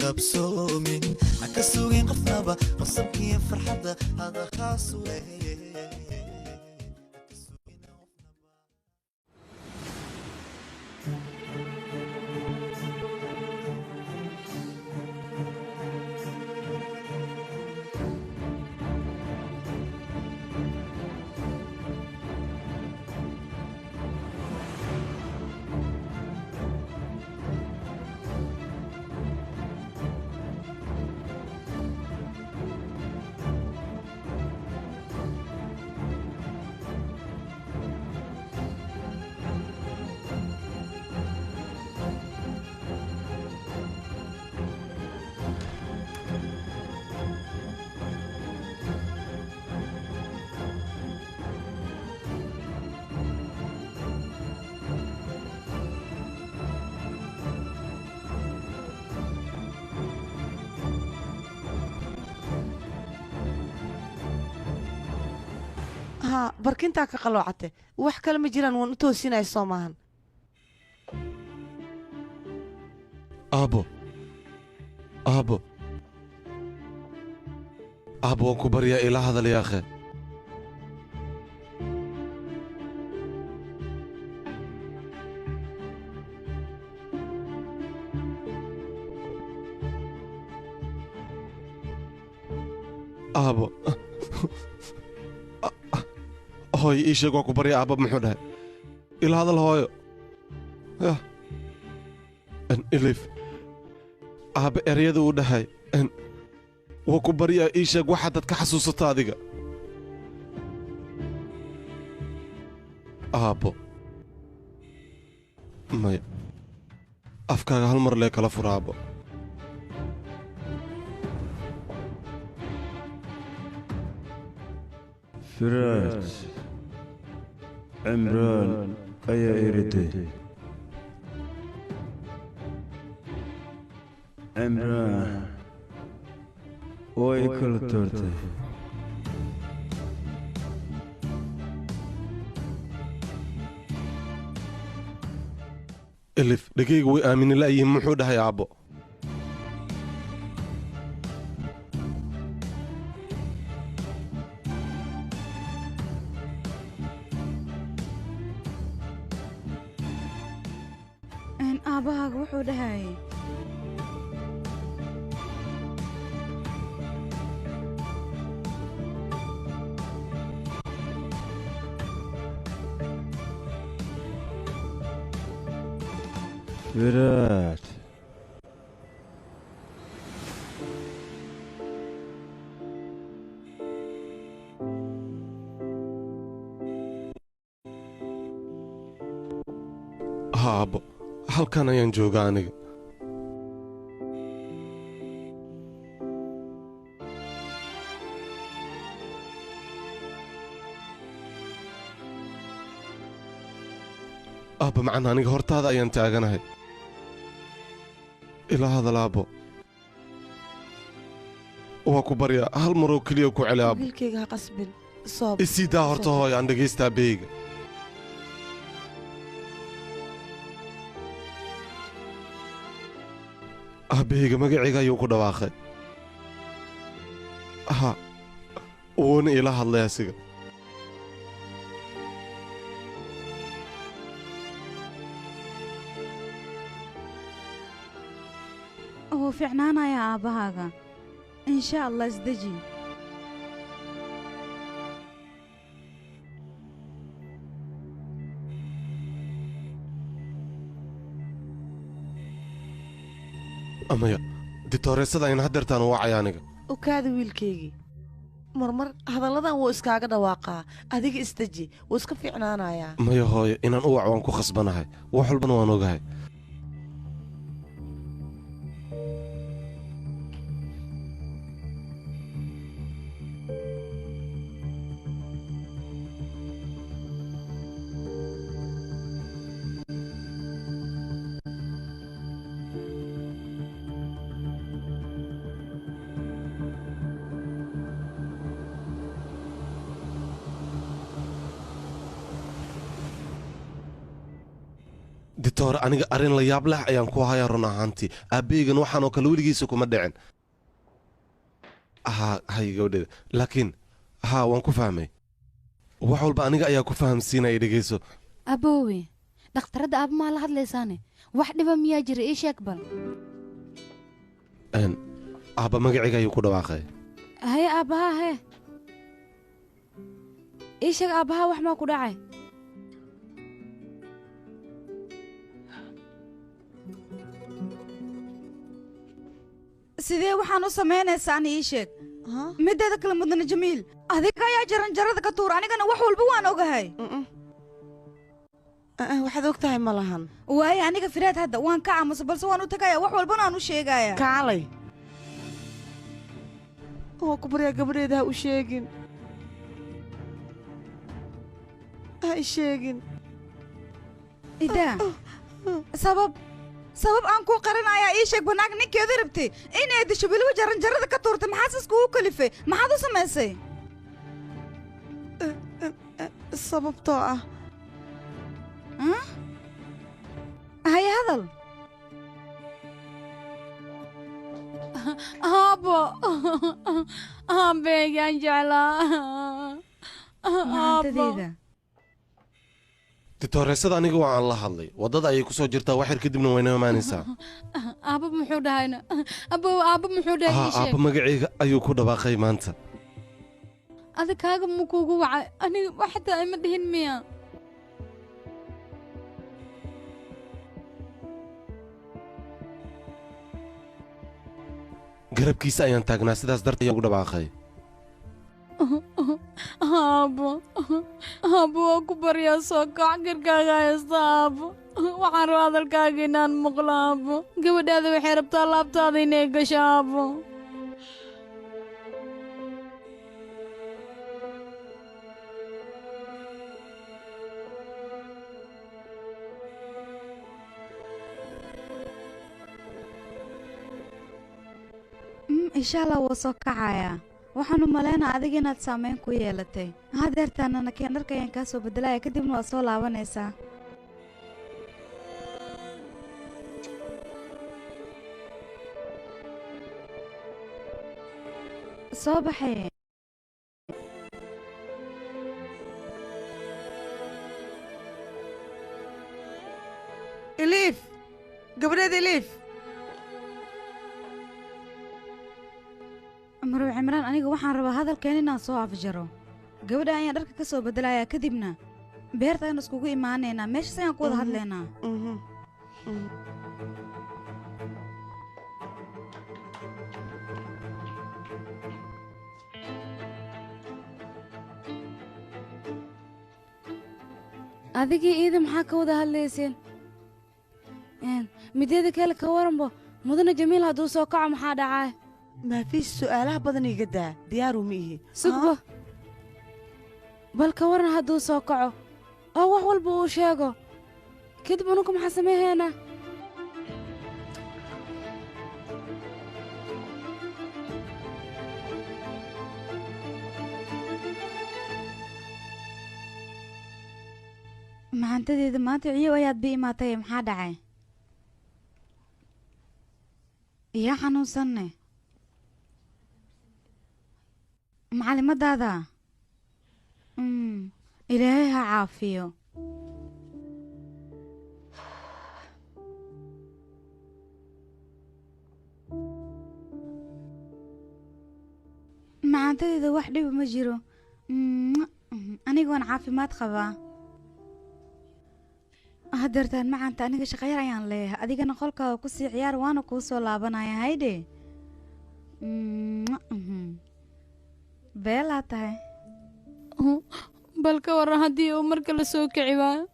Qabsoomin ha ka sugin qofnaba qosabkiyo farxadda hada khaas u leh. Haa, barkintaa ka qaloocate, wax kale ma jiraan, waan u toosinaya, soo maahan? Aabbo, aabbo, aabbo, waan ku baryaa, ila hadal yaakhe. Aabbo, hooyo, ii sheeg, waan ku baryaa, aabba muxuu dhahay? Ila hadal, hooyo. Yah, Elif, aabba ereyada uu dhahay, waa ku baryaa, ii sheeg waxaad ka xasuusata adiga. Aabbo, maya, afkaaga hal mar lee kala fura, aabbo. Firaaj, Cimraan ayaa iriday. Cimraan way kala toortay. Elif, dhegayga way aamini la'yihiin. Muxuu dhahay aabbo? Aabbahaaga wuxuu dhahayay Firaaj. Ha aabbo, halkan ayaan joogaa aniga. Aabba macan, aniga hortaada ayaan taaganahay. Ilaa hadal, aabbo, waa ku baryaa, hal maroo keliya ku celi, aabbo. Wiilkayga ha qasbin, soob. Isii daa horta, hooy, aan dhegaysta aabahayga. Aabbahayga magacayga ayuu ku dhawaaqay. Ha, wuuna ila hadlay asiga. Wuu fiicnaanayaa aabbahaaga, insha Allah. Isdeji. Amaya, ditooreysada ayaan haddeertaan wacaya aniga. Ukaada, wiilkaygii, marmar hadalladan wuu iskaaga dhawaaqaa. Adiga isdeji, wuu iska fiicnaanayaa. Maya hooyo, inaan u wac waan ku khasbanahay, wax walbana waan ogahay. Ditoore, aniga arrin la yaab leh ayaan ku hayaa run ahaantii. Aabbahaygan waxaan oo kale weligiisa kuma dhicin. Haa, hay gabadheeda, laakiin haa, waan ku fahmay. Wax walba aniga ayaa ku fahamsiinaya, dhegeyso. Aboowe, dhakhtaradda aaba maa la hadlaysaane? Wax dhiba miyaa jira? Ii sheeg bal. Aabba magacayga ayuu ku dhawaaqay. Haye aabbahaa, hee, ii sheeg aabbahaa, wax maa ku dhacay? Sidee waxaan u samaynaysaa? Ani ii sheeg. Mideeda kale, mudane Jamiil, adiga ayaa jaranjarada ka tuur, anigana wax walba waan ogahay. Waxaad og tahay ma lahan. Waaye aniga Firaad hadda waan ka aamusa, balse waan u tagaya, wax walbana aan u sheegaya. Kaalay, waa ku baryaa, gabadheeda ha u sheegin, ha i sheegin. Idaa, sabab aan kuu qarinayaa ii sheeg. Banaag ninkeeda rabtay inay disho, weliba jaranjarada ka tuurtay, maxaad iskugu kalifay? Maxaad u samaysay? Sababtoo ah Haye, hadal. Aabbo, aabbeegaan jeclaa. Maantadeyda. Ditooreesada aniga waa aan la hadlay, waddada ayay ku soo jirtaa, wax yar kadibna wayna imaanaysaa. Aabba muxuu dhahayna? Abbow, aabba muxuu dhahay? Haa. Ii sheeg. Aabba magacayga ayuu ku dhawaaqay maanta. Adig kaaga mu kuugu wacay? Aniga wax xataa ima dhihin miya? Garabkiisa ayaan taagnaa, sidaas darteed ayaan ugu dhawaaqay. Aabbo, aabbo, waa ku baryaa, soo kac, garkaaga haysta aabbo. Waxaan rabaa hadalkaaga inaan maqlo aabbo. Gabadhaada waxay rabtaa laabtaada inay gasho aabbo. Insha Allah wuu soo kacayaa. Waxaan u malaynaa adiga inaad saamayn ku yeelatay. Hadeertaanana keen, dharka ayaan kaa soo bedelaya, kadibna waad soo laabanaysaa. Soo baxay. Iliif, gabadheeda Iliif. Marwe Cimraan, aniga waxaan rabaa hadalkeen inaan soo afjaro. Gabadha ayaan dharka ka soo bedelayaa, kadibna beerta ayaan iskugu imaanaynaa, meeshaas ayaan ku wada hadlaynaa. Adigii iida maxaa ka wada hadlayseen? Mideeda kale, ka waranbo mudane Jamiil hadduu soo kaco, maxaa dhacay? Maafiish, su'aalaha badan iga daa, diyaaru ma ihi. Sugbo bal, ka waran hadduu soo kaco oo wax walba uu sheego, kadib anugu maxaa samayhaynaa? Macantadeeda, maanta ciyow ayaad bi imaatay, maxaa dhacay? Iyaa xanuunsanne? Macallimadaada? Ilaahay ha caafiyo. Macaantadeeda, wax dhiba ma jiro. Aniga waan caafimaad qabaa hadeertaan. Macaanta, aniga shaqayar ayaan leeyahay, adigana qolkaaga kusii ciyaar, waana kuu soo laabanaya. Haydhe, beelaa tahay. Bal ka waran haddii uu mar kale soo kici waayo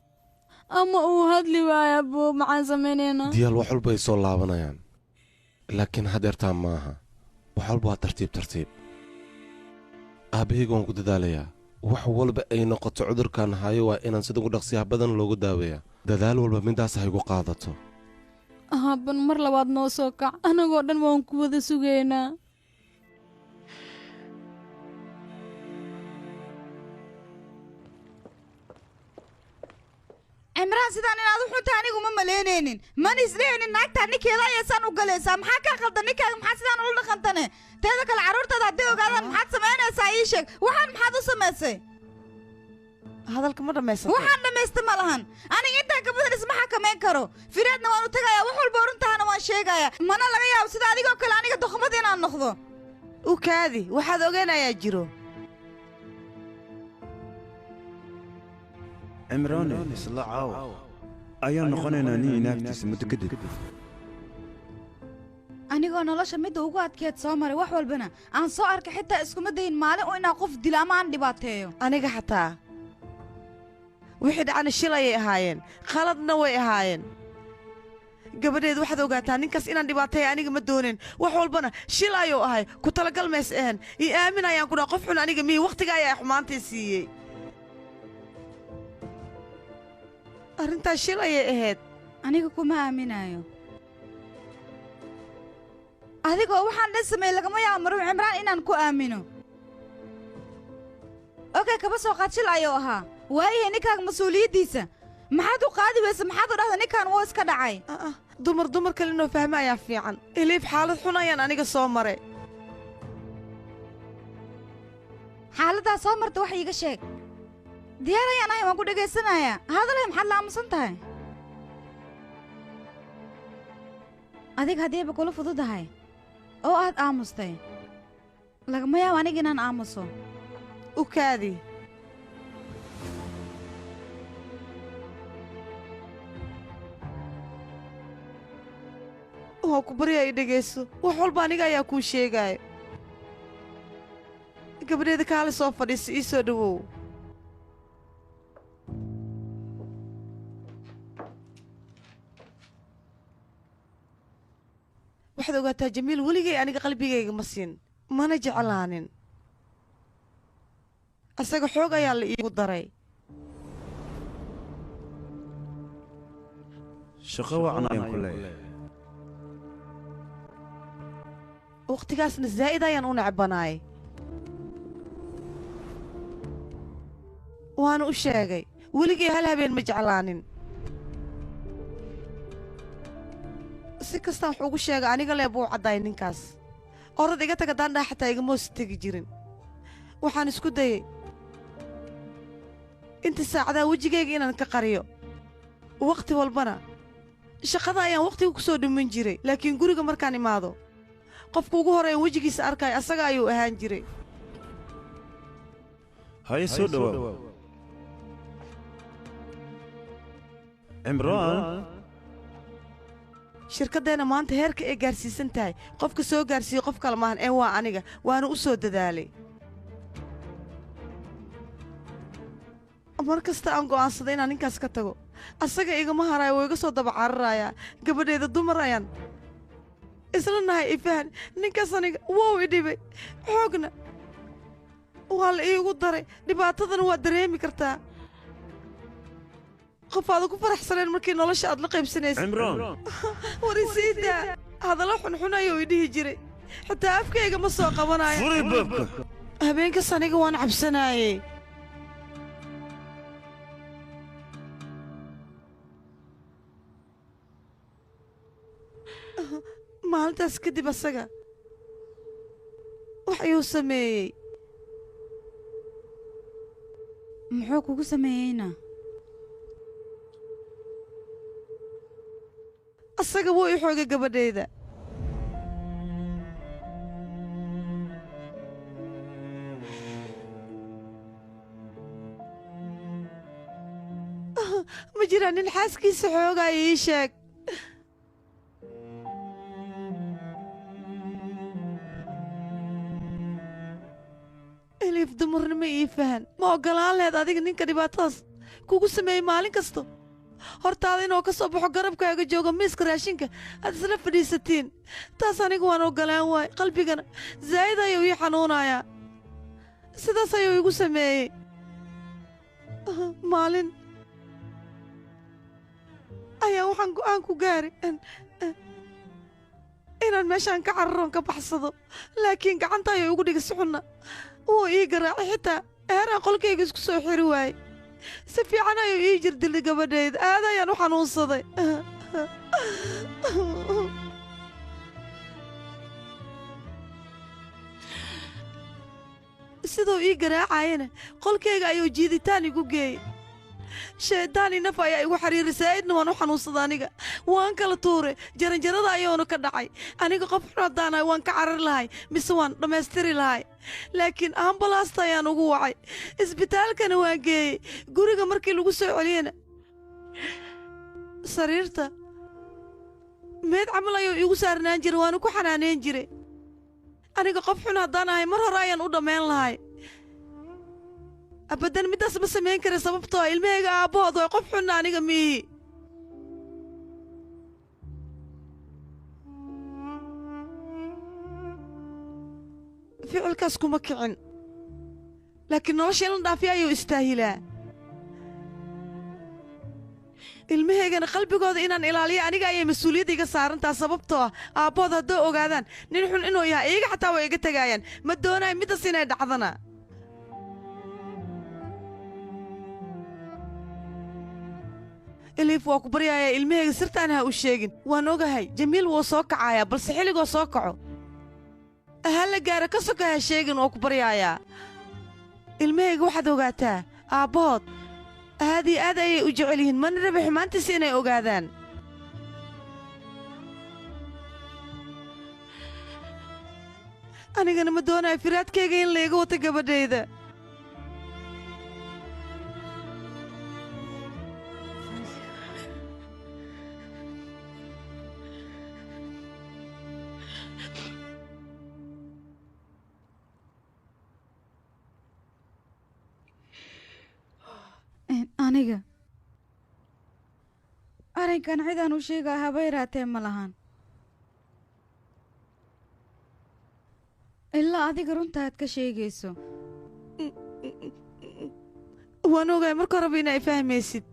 ama uu hadli waayo, abuu, maxaan samaynaynaa? Diyaal, wax walba ay soo laabanayaan, laakiin hadeertaan maaha. Wax walba waa tartiib tartiib. Aabbahayga waan ku dadaalayaa. Wax walba ay noqoto, cudurkan hayo waa inaan sida ugu dhaqsiyaha badan loogu daaweeyaa. Dadaal walba midaas ha igu qaadato. Aaban, mar labaad noo soo kac, anagoo dhan waan ku wada sugaynaa. Cimraan sidaan inaad u xunta anigu ma malaynaynin mana isdhehaynin naagtaa ninkeeda ayaa saan u galaysaa maxaa kaa qaldan ninkaaga maxaa sidaan ula dhaqantane teeda kale carruurtaada hadday ogaadaan maxaad samaynaysaa ii sheeg waxaan maxaad u samaysay hadalka ma dhammaysatay waxaan dhammaysta ma lahan aniga intaan ka badan isma xakamayn karo Firaadna waan u tagayaa wax walba runtahana waan sheegayaa mana laga yaabo sida adigoo kale aniga doqmad inaan noqdo u kaadi waxaad ogeenayaa jiro Cimraane isla caawa ayaan noqonaynaa nin inaagtiisa muddo kadib anigoo nolosha midda ugu adkeed soo maray wax walbana aan soo arkay xitaa iskuma dayin maalin u inaan qof dilo ama aan dhibaateeyo aniga xataa wixii dhacana shil ayay ahaayeen khaladna way ahaayeen gabadheed waxaad ogaataa ninkaas inaan dhibaateeya aniga ma doonin wax walbana shil ayuu ahay ku talagal mays ahan io aamin ayaan ku dhaha qof xun aniga mihi wakhtiga ayaa xumaantay siiyey arrintaas shil ayay ahayd aniga kuma aaminaayo adigoo waxaan dhan sameeyey lagama yaabo maruu Cimraan inaan ku aamino okay kaba soo qaad shil ayuu ahaa waayahay ninkaaga mas-uuliyaddiisa maxaad u qaadi weysa maxaad u dhahda ninkan wuu iska dhacay dumar kale inoo fahma ayaa fiican Eliif xaalad xun ayaan aniga soo maray xaaladdaa soo marta wax iiga sheeg diyaar ayaan ahay waan ku dhegaysanayaa hadalay maxaad la aamusan tahay adiga haddiiba kula fududahay oo aad aamustay lagama yaabo aniga inaan aamuso u kaadi waa ku barya ay dhegayso wax walba aniga ayaa kuu sheegaayo gabadheeda kaale soo fadhiisa ii soo dhowow waxaad ogaataa Jamiil weligay aniga qalbigayga ma siin mana jeclaanin asaga xoog ayaa la iigu daray shaqo wacan ayaan ku leeyahay waqtigaasna zaa'id ayaan u necbanaay waana u sheegay weligay hal habeen ma jeclaanin si kastaan wax ugu sheegay aniga lee buu caddaay ninkaas orad iga tag haddaan dhaha xataa igama hoos tegi jirin waxaan isku dayey inta saacadaha wejigayga inaan ka qariyo wakhti walbana shaqada ayaan wakhtiga ku soo dhumin jiray laakiin guriga markaan imaado qofka ugu horreeyan wejigiisa arkaayo asaga ayuu ahaan jiray haye soo dhowaaw Cimraan shirkaddeenna maanta heerka ay gaarsiisan tahay qofka soo gaarsiiye qof kale maahan ee waa aniga waana u soo dadaalay mar kasta aan go'aansaday inaan ninkaas ka tago asaga igama haraayo wuu iga soo daba cararayaa gabadheeda dumar ayaan isla nahay ifahan ninkaas aniga wou idhibay xoogna waa la iigu daray dhibaatadana waa dareemi kartaa qof aada ku faraxsaneen markii nolosha aad la qaybsanaysay Cimraan war isiidaa hadallo xunxun ayuu idhihi jiray xitaa afkayga ma soo qabanayo furi baabka habeenkas aniga waan cabsanaayey maalintaas kadib asaga wax ayuu sameeyey muxuu kugu sameeyeyna asaga wuu i xoogay gabadhayda ma jiraan nin xaaskiisa xoogaya ii sheeg Eliif dumarnimo ii fahan ma oggolaan laheed adiga ninka dhibaatadaas kugu sameeyey maalin kasta hortaada inuu ka soo baxo garabkaaga joogo miiska raashinka aad isla fadhiisatiin taas aniga waan oggolaan waay qalbigana zaa'id ayuu ii xanuunayaa sidaas ayuu igu sameeyey maalin ayaa waxaan go'aan ku gaaray inaan meeshaan ka cararoon ka baxsado laakiin gacanta ayuu igu dhigay si xunna wuu ii garaacay xitaa heeraan qolkayga isku soo xiri waayey Si fiican ayuu ii jirdilay gabadhayda, aad ayaan u xanuunsaday. Siduu ii garaacayana qolkayga ayuu jiiditaan igu geeyey. Shaydaan naf ayaa igu xariiray, saa'idna waan u xanuunsaday aniga. Waan kala tuuray, jaranjarada ayuuna ka dhacay. Aniga qof xun haddaanahay waan ka carari lahay mise waan dhammaystiri lahay, laakiin ambalaasta ayaan ugu wacay, isbitaalkana waan geeyey. Guriga markii lagu soo celiyena sariirta meed camal ayuu iigu saarnaan jiray, waana ku xanaaneyn jiray. Aniga qof xun haddaan ahay mar hore ayaan u dhammayn lahay. Abadan middaas ma samayn kara, sababtoo ah ilmahayga aabbahood waa qof xunna aniga miihi. Ficilkaas kuma kicin, laakiin nolosha in la dhaafiya ayuu istaahilaa. Ilmahaygana qalbigooda inaan ilaaliyo aniga ayay mas-uuliyadda iga saarantaa, sababtoo ah aabbahood hadday ogaadaan nin xun inuu yahay iyaga xataa way iga tegaayaan. Ma doonayo middaas inay dhacdana. Eliif, waa ku baryayaa, ilmahayga sirtaan ha u sheegin. Waan ogahay Jamiil wuu soo kacayaa, balse xilligoo soo kaco ha la gaaro ka soka ha sheegin, waa ku baryayaa. Ilmahayga waxaad ogaataa aabbahood aad iyo aad ayay u jecel yihiin, mana rabi xumaantiisa inay ogaadaan. Anigana ma doonayo firaadkayga in layga wato gabadhayda. Aniga arrinkan cidaan u sheegaa haba yaraatee ma lahan, ilaa adiga runta aad ka sheegayso. Waan ogahay marka horeba inay fahmaysid.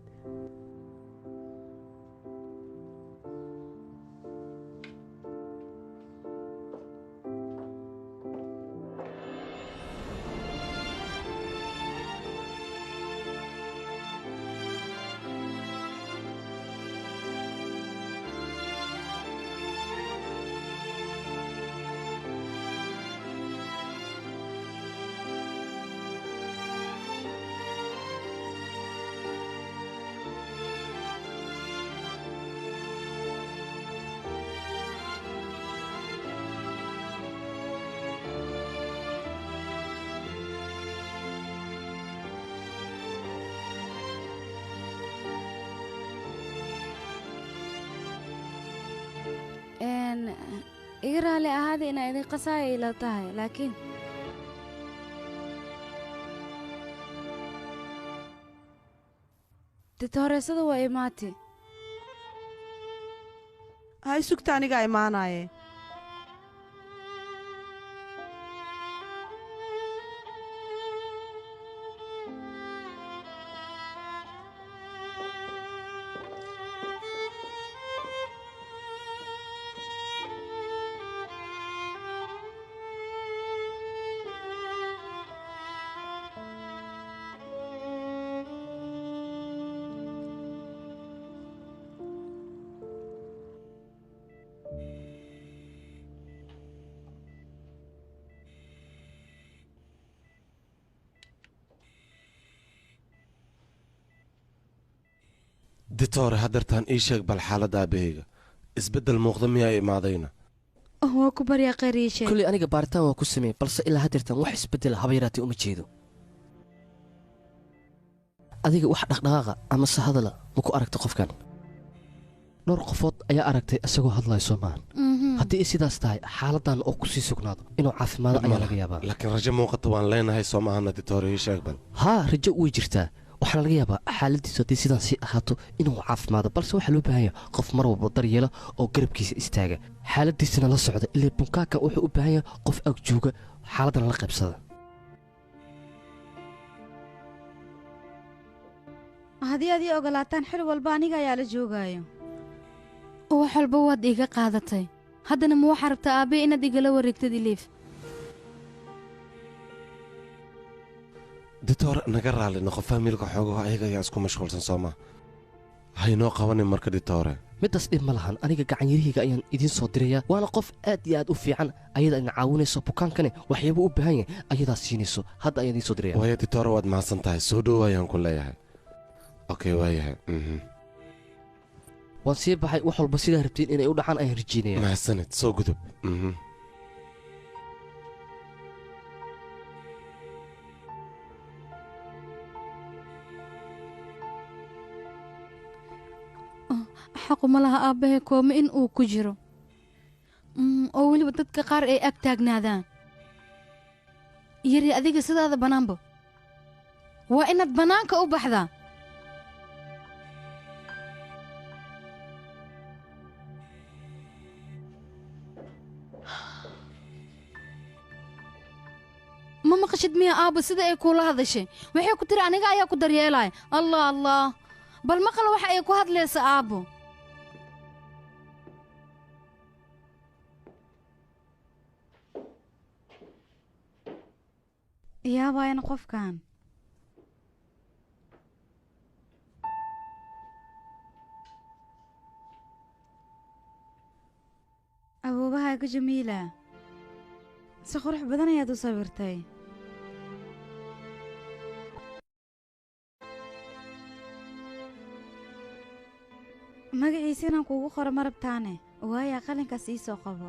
Iga raali ahaada inaa idin qasaaya ila tahay, laakiin titooreysada waa imaati. Hay sugta, anigaa imaanaaye. Ditore, haddeertaan ii sheeg bal xaaladda aabahayga, isbeddel muuqda miyaa imaadayna? Waa ku baryaa, khayr ii sheeg. Kolley aniga baaritaan waa ku sameeyey, balse ilaa haddeertan wax isbeddela haba yaraatee uma jeedo. Adiga wax dhaqdhaqaaqa ama se hadala ma ku aragta qofkan? Dhowr qofood ayaa aragtay isagoo hadlaya, soo maahan? Haddii ay sidaas tahay, xaaladdan oo ku sii sugnaado inuu caafimaado ayaa laga yaabaa. Laakiin rajo muuqata waan leenahay, soo maahana ditore? Ii sheeg bal. Haa, rajo way jirtaa. Waxaana laga yaabaa xaaladiisu haddii sidaan sii ahaato inuu caafimaado, balse waxaa loo baahan yahay qof mar walba daryeela oo garabkiisa istaaga, xaaladiisana la socda. Ilaa bunkaaka wuxuu u baahan yahay qof ag jooga, xaaladana la qaybsada. Haddii aad ii ogolaataan, xil walba aniga ayaa la joogaayo. Wax walba waad iiga qaadatay, haddana ma waxaa rabtaa aabbe inaad igala wareegtid, Iliif? Ditoor, naga raali noqo, faamilka xoogaho ayaga ayaa isku mashquulsan, sooma haynoo qabanin marka ditoore. Middaas dhib ma lahan, aniga gacanyarahayga ayaan idiin soo dirayaa, waana qof aad iyo aad u fiican. Ayada idin caawinayso, bukaankane waxyaaba u baahan yahay ayadaa siinayso. Hadda ayaan idiin soo diraya. Waaya ditoore, waad mahadsan tahay, soo dhow ayaan ku leeyahay. Okay, waayahay. Waan sii baxay, wax walba sidaa rabtiin inay u dhacaan ayaan rajeynaya. Mahadsanid, soo gudub. Xaqu ma laha aabbahay koome in uu ku jiro, oo weliba dadka qaar ay ag taagnaadaan. Yari, adiga sidaada bannaanba waa inaad bannaanka u baxdaa. Ma maqashid miya aabba sida ay kuula hadashay? Waxay ku tiri aniga ayaa ku daryeelaya. Allah allah, bal maqal waxa ay ku hadlaysa aabbo. Yaabayan qofkan. Awoobahaaga Jamiila, si qurux badan ayaad u sawirtay. Magaciisa inaan kuugu qoro ma rabtaane? Waayaa, qalinkaas ii soo qabo.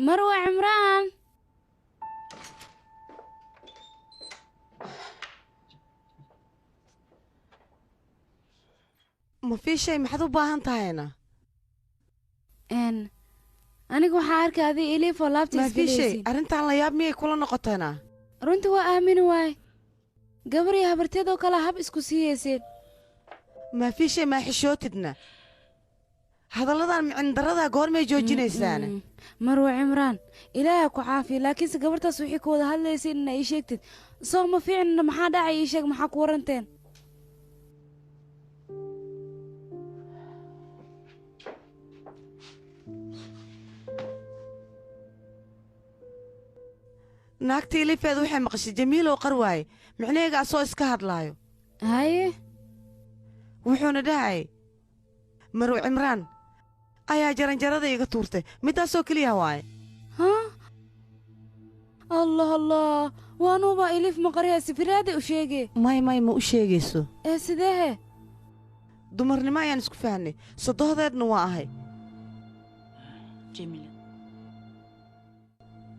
Marwa Cimraan. Ma fii shay? Maxaad u baahan tahayna? N aniga waxaa arkay adiga Eliifoo laabta Ma fii shay? Iska Arrintan la yaab miyay kula noqotayna? Runtii waa aamini waay, gabar iyo habarteedoo kale hab isku siiyeyseen. Ma fii shay? Maa xishootidna? Hadalladan micindaradaa goormay joojinaysaana? Marwa Cimraan, ilaaha ku caafiya, laakiinse gabartaas wixii ku wada hadlaysay inna ii sheegtid soo ma fiicnina. Maxaa dhacay? Ii sheeg, maxaa ku waranteen? Naagta Ilifeed waxay maqashay Jamiilow qar waaye, micnaheega asoo iska hadlaayo. Haye. Wuxuuna dhahayay Marw Cimraan ayaa jaranjarada iga tuurtay, middaasoo keliya waaye. Ha Allah allah, waanuubaa Eliif maqaryaasi firaada u sheege. May may, ma u sheegayso. Ee sideehe? Dumarnimo ayaan isku fahnay, sodohdeedna waa ahay.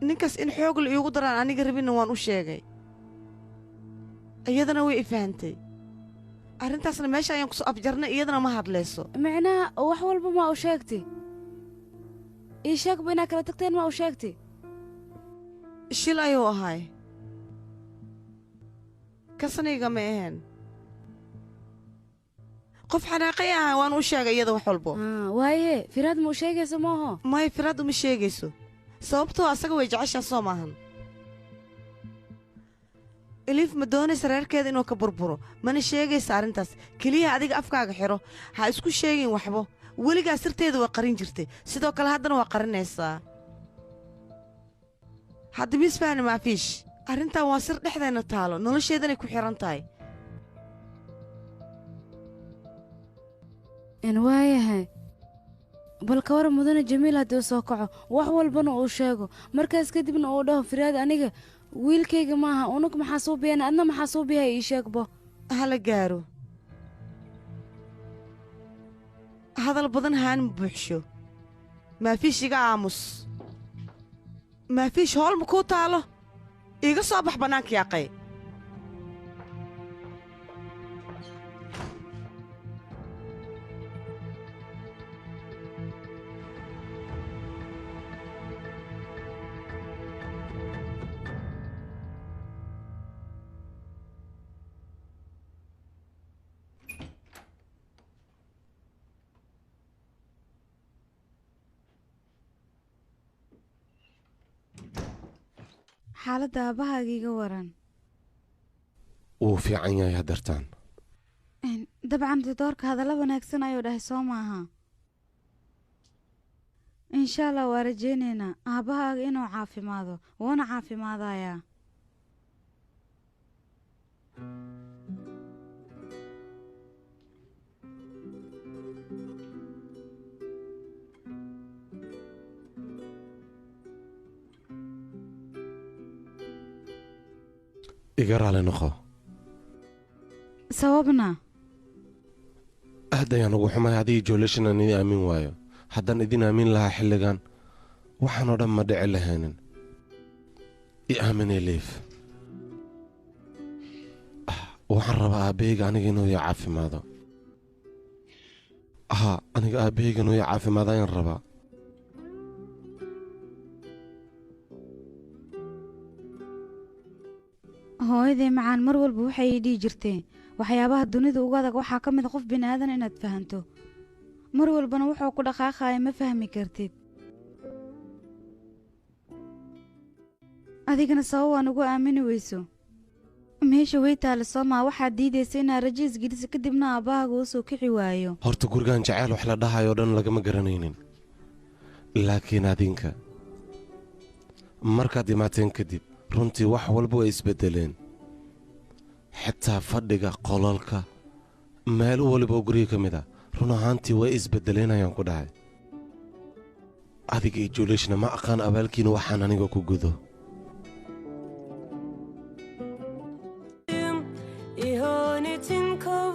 Ninkaas in xoog la iigu daraan aniga rabinna waan u sheegay, iyadana way i fahantay. Arrintaasna meesha ayaan kusoo afjarnay, iyadana ma hadlayso. Micnaha wax walba ma u sheegtay? Ii sheegba, inaad kala tagteen ma u sheegtay? Shil ayuu ahay, kasnayga ma ahayn, qof xanaaqay ahay, waan u sheegay iyada wax walbo. Waaye Firaad ma u sheegayso maaho? Maya, Firaad uma sheegayso, sababtoo asaga way jeceshaa, soo maahan? Eliif ma doonaysa reerkeeda inuu ka burburo, mana sheegaysa arrintaas. Keliya adiga afkaaga xidho, ha isku sheegin waxbo. Weligaa sirteeda waa qarin jirtay, sidoo kale haddana waa qarinaysaa. Hadda misfahni maafiish, arrintan waa sir dhexdeenna taalo, nolosheedanay ku xidhan tahay. N waayahay, bal ka waran mudane Jamiil haddii uu soo kaco, wax walbana uu sheego, markaas kadibna uu dhaho Firaad aniga wiilkayga maaha, unug maxaa suu biyana, adna maxaa suu biyahay? Ii sheegbo. Hala gaaro. Hadal badan haan buuxsho. Maafiish iga aamus. Maafiish hool ma kuu taalo? Iga soo bax bannaanka yaaqay. Xaaladda aabbahaaga iga waran. Wuu fiican yahay haddartaan. Dabcan doctoorka hadalla wanaagsan ayuu dhahay soo maaha. Insha Allah waa rajaynaynaa aabbahaaga inuu caafimaado, wuuna caafimaadayaa. Iga raali noqo. Sababna? Aad ayaan ugu xumahay haddii joolashan aan idin aamin waayo. Haddaan idin aamin lahaa xilligan waxaan oo dhan ma dhici lahaynin. I aaminay Liif. Waxaan rabaa aabbahayga aniga inuu ii caafimaado. Haa, aniga aabbahayga inuu ii caafimaado ayaan rabaa. Hooyaday macaan mar walba waxay ii dhihi jirtay waxyaabaha dunida ugu adag waxaa ka mid ah qof bini'aadan inaad fahanto. Mar walbana wuxuu ku dhaqaaqaya ma fahmi kartid. Adigana sabab waan ugu aamini weyso. Meesha way taale soomaa waxaad diidaysa inaad rajo isgeliso kadibna aabbahaaga uu soo kici waayo. Horta gurigan jacayl wax la dhahayo dhan lagama garanaynin. Laakiin adinka markaad imaateen kadib runtii wax walba way isbedeleen. Xitaa fadhiga, qolalka, meel waliba oo guriga ka mid ah run ahaantii way isbedeleen ayaan ku dhahay. Adiga iyo Juliishna ma aqaan abaalkiina waxaan aniga ku gudo. İhanetin kavramı.